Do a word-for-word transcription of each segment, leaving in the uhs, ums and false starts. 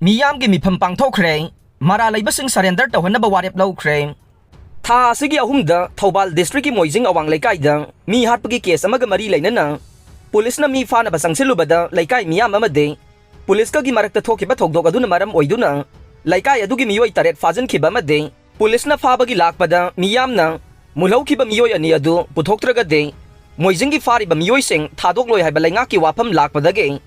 ꯃꯤꯌꯥꯝꯒꯤ ꯃꯤꯐꯝ ꯄꯥꯡꯊꯣꯛꯈ꯭ꯔꯦ꯫ ꯃꯔꯥꯜ ꯂꯩꯕꯁꯤꯡ surrender ꯇꯧꯍꯟꯅꯕ ꯋꯥꯔꯦꯞ ꯂꯧꯈ꯭ꯔꯦ꯫ ꯊꯥ ꯑꯁꯤꯒꯤ ꯑꯍꯨꯝꯗ ꯊꯧꯕꯥꯜ districtꯀꯤ ꯃꯣꯏꯖꯤꯡ ꯑꯋꯥꯡ ꯂꯩꯀꯥꯏꯗ ꯃꯤ ꯍꯥꯠꯄꯒꯤ case ꯑꯃꯒ ꯃꯔꯤ ꯂꯩꯅꯅ ꯄꯨꯂꯤꯁꯅ ꯃꯤ ꯐꯥꯅꯕ ꯆꯪꯁꯤꯜꯂꯨꯕꯗ ꯂꯩꯀꯥꯏ ꯃꯤꯌꯥꯝ ꯑꯃꯗꯤ ꯄꯨꯂꯤꯁꯀꯒꯤ ꯃꯔꯛꯇ ꯊꯣꯛꯈꯤꯕ ꯊꯧꯗꯣꯛ ꯑꯗꯨꯅ ꯃꯔꯝ ꯑꯣꯏꯗꯨꯅ ꯂꯩꯀꯥꯏ ꯑꯗꯨꯒꯤ ꯃꯤꯑꯣꯏ ꯇꯔꯦꯠ ꯐꯥꯖꯤꯟꯈꯤꯕ ꯑꯃꯗꯤ ꯄꯨꯂꯤꯁꯅ ꯐꯥꯕꯒꯤ ꯂꯥꯛꯄꯗ ꯃꯤꯌꯥꯝꯅ ꯃꯨꯜꯍꯧꯈꯤꯕ ꯃꯤꯑꯣꯏ ꯑꯅꯤ ꯑꯗꯨ ꯄꯨꯊꯣꯛꯇ꯭ꯔꯒꯗꯤ ꯃꯣꯏꯖꯤꯡꯒꯤ ꯐꯥꯔꯤꯕ ꯃꯤꯑꯣꯏꯁꯤꯡ ꯊꯥꯗꯣꯛꯂꯣꯏ ꯍꯥꯏꯕ ꯂꯩꯉꯥꯛꯀꯤ ꯋꯥꯐꯝ ꯂꯥꯛꯄꯗꯒꯤ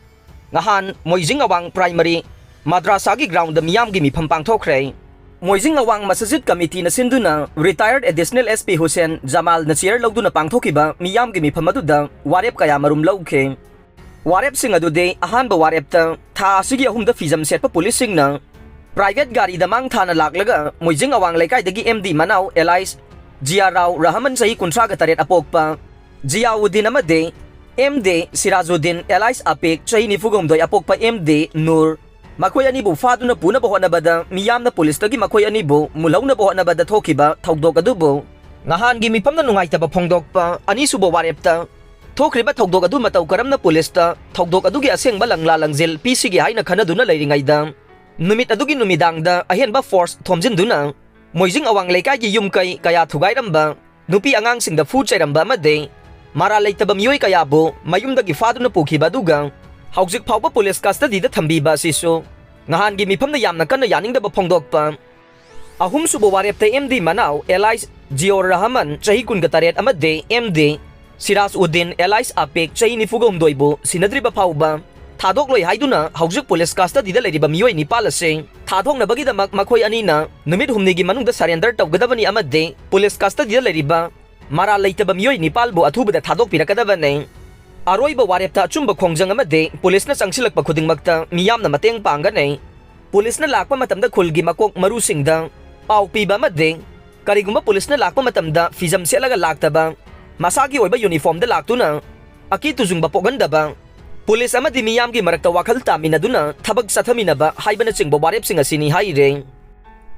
ꯉꯍꯥꯟ ꯃꯣꯏꯖꯤꯡ ꯑꯋꯥꯡ primary ꯃꯗ꯭ꯔꯥꯁꯥꯒꯤ groundꯗ ꯃꯤꯌꯥꯝꯒꯤ ꯃꯤꯐꯝ ꯄꯥꯡꯊꯣꯛꯈ꯭ꯔꯦ꯫ ꯃꯣꯏꯖꯤꯡ ꯑꯋꯥꯡ ꯃꯁꯖꯤꯗ committeeꯅ ꯁꯤꯟꯗꯨꯅ retired additional SP Hussain ꯖꯃꯥꯜꯅ chair ꯂꯧꯗꯨꯅ ꯄꯥꯡꯊꯣꯛꯈꯤꯕ ꯃꯤꯌꯥꯝꯒꯤ ꯃꯤꯐꯝ ꯑꯗꯨꯗ ꯋꯥꯔꯦꯞ ꯀꯌꯥ ꯃꯔꯨꯝ ꯂꯧꯈꯤ꯫ ꯋꯥꯔꯦꯞꯁꯤꯡ ꯑꯗꯨꯗꯤ ꯑꯍꯥꯟꯕ ꯋꯥꯔꯦꯞꯇ ꯊꯥ ꯑꯁꯤꯒꯤ ꯑꯍꯨꯝꯗ ꯐꯤꯖꯝ ꯁꯦꯠꯄ ꯄꯨꯂꯤꯁꯁꯤꯡꯅ private ꯒꯥꯔꯤꯗ ꯃꯥꯡ ꯊꯥꯅ ꯂꯥꯛꯂꯒ ꯃꯣꯏꯖꯤꯡ ꯑꯋꯥꯡ ꯂꯩꯀꯥꯏꯗꯒꯤ MD ꯃꯅꯥꯎ alias ꯖꯤꯌꯥ ꯔꯥꯎ ꯔꯍꯃꯟ ꯆꯍꯤ ꯀꯨꯟꯊ꯭ꯔꯥꯒ ꯇꯔꯦꯠ ꯑꯄꯣꯛꯄ ꯖꯤꯌꯥꯎꯗꯤꯟ ꯑꯃꯗꯤ MD ꯁꯤꯔꯥꯖꯨꯗꯤꯟ alias ꯑꯄꯤꯛ ꯆꯍꯤ ꯅꯤꯐꯨꯒ ꯍꯨꯝꯗꯣꯏ ꯑꯄꯣꯛꯄ MD ꯅꯨꯔ ꯃꯈꯣꯏ ꯑꯅꯤꯕꯨ ꯐꯥꯗꯨꯅ ꯄꯨꯅꯕ ꯍꯣꯠꯅꯕꯗ ꯃꯤꯌꯥꯝꯅ ꯄꯨꯂꯤꯁꯇꯒꯤ ꯃꯈꯣꯏ ꯑꯅꯤꯕꯨ ꯃꯨꯜꯍꯧꯅꯕ ꯍꯣꯠꯅꯕꯗ ꯊꯣꯛꯈꯤꯕ ꯊꯧꯗꯣꯛ ꯑꯗꯨꯕꯨ ꯉꯍꯥꯟꯒꯤ ꯃꯤꯐꯝꯅ ꯅꯨꯡꯉꯥꯏꯇꯕ ꯐꯣꯡꯗꯣꯛꯄ ꯑꯅꯤꯁꯨꯕ ꯋꯥꯔꯦꯞꯇ ꯊꯣꯛꯈ꯭ꯔꯤꯕ ꯊꯧꯗꯣꯛ ꯑꯗꯨ ꯃꯇꯧ ꯀꯔꯝꯅ ꯄꯨꯂꯤꯁꯇ ꯊꯧꯗꯣꯛ ꯑꯗꯨꯒꯤ ꯑꯁꯦꯡꯕ ꯂꯪꯂꯥ ꯂꯪꯖꯦꯜ ꯄꯤꯁꯤꯒꯦ ꯍꯥꯏꯅ ꯈꯟꯅꯗꯨꯅ ꯂꯩꯔꯤꯉꯩꯗ ꯅꯨꯃꯤꯠ ꯑꯗꯨꯒꯤ ꯅꯨꯃꯤꯗꯥꯡꯗ ꯑꯍꯦꯟꯕ force ꯊꯣꯝꯖꯤꯟꯗꯨꯅ ꯃꯣꯏꯖꯤꯡ ꯑꯋꯥꯡ ꯂꯩꯀꯥꯏꯒꯤ ꯌꯨꯝ ꯀꯩ ꯀꯌꯥ ꯊꯨꯒꯥꯏꯔꯝꯕ, ꯅꯨꯄꯤ ꯑꯉꯥꯡꯁꯤꯡꯗ ꯐꯨ ꯆꯩꯔꯝꯕ ꯑꯃꯗꯤ ꯃꯔꯥꯜ ꯂꯩꯇꯕ ꯃꯤꯑꯣꯏ ꯀꯌꯥꯕꯨ ꯃꯌꯨꯝꯗꯒꯤ ꯐꯥꯗꯨꯅ ꯄꯨꯈꯤꯕ ꯑꯗꯨꯒ ꯍꯧꯖꯤꯛ ꯐꯥꯎꯕ ꯄꯨꯂꯤꯁ custodyꯗ ꯊꯝꯕꯤꯕ ꯑꯁꯤꯁꯨ ꯉꯍꯥꯟꯒꯤ ꯃꯤꯐꯝꯗ ꯌꯥꯝꯅ ꯀꯟꯅ ꯌꯥꯅꯤꯡꯗꯕ ꯐꯣꯡꯗꯣꯛꯄ꯫ ꯑꯍꯨꯝꯁꯨꯕ ꯋꯥꯔꯦꯞꯇ MD ꯃꯅꯥꯎ alias ꯖꯤꯌꯣꯔ ꯔꯍꯃꯟ ꯆꯍꯤ ꯀꯨꯟꯒ ꯇꯔꯦꯠ ꯑꯃꯗꯤ MD ꯁꯤꯔꯥꯖ ꯎꯗꯤꯟ alias ꯑꯄꯤꯛ ꯆꯍꯤ ꯅꯤꯐꯨꯒ ꯍꯨꯝꯗꯣꯏꯕꯨ ꯁꯤꯟꯅꯗ꯭ꯔꯤꯕ ꯐꯥꯎꯕ ꯊꯥꯗꯣꯛꯂꯣꯏ ꯍꯥꯏꯗꯨꯅ ꯍꯧꯖꯤꯛ ꯄꯨꯂꯤꯁ custodyꯗ ꯂꯩꯔꯤꯕ ꯃꯤꯑꯣꯏ ꯅꯤꯄꯥꯜ ꯑꯁꯤ ꯊꯥꯗꯣꯛꯅꯕꯒꯤꯗꯃꯛ ꯃꯈꯣꯏ ꯑꯅꯤꯅ ꯅꯨꯃꯤꯠ ꯍꯨꯝꯅꯤꯒꯤ ꯃꯅꯨꯡꯗ surrender ꯇꯧꯒꯗꯕꯅꯤ ꯑꯃꯗꯤ ꯄꯨꯂꯤꯁ custodyꯗ ꯂꯩꯔꯤꯕ ꯃꯔꯥꯜ ꯂꯩꯇꯕ ꯃꯤꯑꯣꯏ ꯅꯤꯄꯥꯜꯕꯨ ꯑꯊꯨꯕꯗ ꯊꯥꯗꯣꯛꯄꯤꯔꯛꯀꯗꯕꯅꯤ꯫ ꯑꯔꯣꯏꯕ ꯋꯥꯔꯦꯞꯇ ꯑꯆꯨꯝꯕ ꯈꯣꯡꯖꯪ ꯑꯃꯗꯤ ꯄꯨꯂꯤꯁꯅ ꯆꯪꯁꯤꯜꯂꯛꯄ ꯈꯨꯗꯤꯡꯃꯛꯇ ꯃꯤꯌꯥꯝꯅ ꯃꯇꯦꯡ ꯄꯥꯡꯒꯅꯤ꯫ ꯄꯨꯂꯤꯁꯅ ꯂꯥꯛꯄ ꯃꯇꯝꯗ ꯈꯨꯜꯒꯤ ꯃꯀꯣꯛ ꯃꯔꯨꯁꯤꯡꯗ ꯄꯥꯎ ꯄꯤꯕ ꯑꯃꯗꯤ ꯀꯔꯤꯒꯨꯝꯕ ꯄꯨꯂꯤꯁꯅ ꯂꯥꯛꯄ ꯃꯇꯝꯗ ꯐꯤꯖꯝ ꯁꯦꯠꯂꯒ ꯂꯥꯛꯇꯕ, ꯃꯁꯥꯒꯤ ꯑꯣꯏꯕ uniformꯗ ꯂꯥꯛꯇꯨꯅ ꯑꯀꯤ ꯇꯨꯖꯨꯡꯕ ꯄꯣꯛꯍꯟꯗꯕ, ꯄꯨꯂꯤꯁ ꯑꯃꯗꯤ ꯃꯤꯌꯥꯝꯒꯤ ꯃꯔꯛꯇ ꯋꯥꯈꯜ ꯇꯥꯃꯤꯟꯅꯗꯨꯅ ꯊꯕꯛ ꯆꯠꯊꯃꯤꯟꯅꯕ ꯍꯥꯏꯕꯅꯆꯤꯡꯕ ꯋꯥꯔꯦꯞꯁꯤꯡ ꯑꯁꯤꯅꯤ ꯍꯥꯏꯔꯦ꯫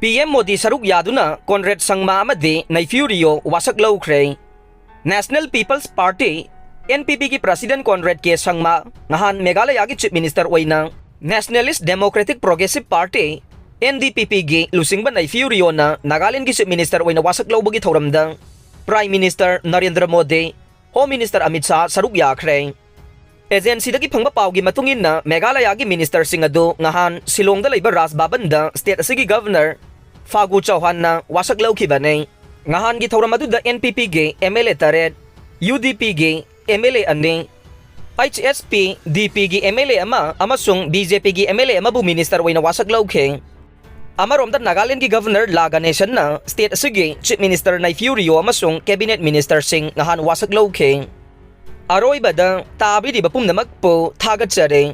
PM ꯃꯣꯗꯤ ꯁꯔꯨꯛ ꯌꯥꯗꯨꯅ ꯀꯣꯟꯔꯦꯗ ꯁꯪꯃꯥ ꯑꯃꯗꯤ ꯅꯩꯐꯤꯌꯨ ꯔꯤꯌꯣ ꯋꯥꯁꯛ ꯂꯧꯈ꯭ꯔꯦ꯫ National People's Party, NPPꯒꯤ president ꯀꯣꯟꯔꯦꯗ ꯀꯦ ꯁꯪꯃꯥ ꯉꯍꯥꯟ ꯃꯦꯘꯥꯂꯌꯥꯒꯤ chief minister ꯑꯣꯏꯅ Nationalist Democratic Progressive Party, N D P P ꯒꯤ ꯂꯨꯆꯤꯡꯕ ꯅꯩꯐꯤꯌꯨ ꯔꯤꯑꯣꯅ ꯅꯥꯒꯥꯂꯦꯟꯒꯤ Chief Minister ꯑꯣꯏꯅ ꯋꯥꯁꯛ ꯂꯧꯕꯒꯤ ꯊꯧꯔꯝꯗ Prime Minister Narendra Modi, Home Minister Amit Shah ꯁꯔꯨꯛ ꯌꯥꯈ꯭ꯔꯦ꯫ Agencyꯗꯒꯤ ꯐꯪꯕ ꯄꯥꯎꯒꯤ ꯃꯇꯨꯡ ꯏꯟꯅ, ꯃꯦꯘꯥꯂꯌꯥꯒꯤ ministerꯁꯤꯡ ꯑꯗꯨ ꯉꯍꯥꯟ ꯁꯤꯂꯣꯡꯗ ꯂꯩꯕ ꯔꯥꯖ ꯚꯕꯟꯗ state ꯑꯁꯤꯒꯤ Governor ꯐꯥꯒꯨ ꯆꯧꯍꯥꯟꯅ ꯋꯥꯁꯛ ꯂꯧꯈꯤꯕꯅꯤ꯫ ꯉꯍꯥꯟꯒꯤ ꯊꯧꯔꯝ ꯑꯗꯨꯗ N P Pꯒꯤ M L A ꯇꯔꯦꯠ, U D Pꯒꯤ M L A ꯑꯅꯤ, H S P D Pꯒꯤ M L A ꯑꯃ ꯑꯃꯁꯨꯡ B J Pꯒꯤ M L A ꯑꯃꯕꯨ minister ꯑꯣꯏꯅ ꯋꯥꯁꯛ ꯂꯧꯈꯤ꯫ ꯑꯃꯔꯣꯝꯗ ꯅꯥꯒꯥꯂꯦꯟꯒꯤ Governor ꯂꯥ ꯒꯅꯦꯁꯟꯅ state ꯑꯁꯤꯒꯤ Chief Minister ꯅꯩꯐꯤꯌꯨ ꯔꯤꯑꯣ ꯑꯃꯁꯨꯡ cabinet ministerꯁꯤꯡ ꯉꯍꯥꯟ ꯋꯥꯁꯛ ꯂꯧꯈꯤ꯫ ꯑꯔꯣꯏꯕꯗ ꯇꯥꯕꯤꯔꯤꯕ ꯄꯨꯝꯅꯃꯛꯄꯨ ꯊꯥꯒꯠꯆꯔꯤ꯫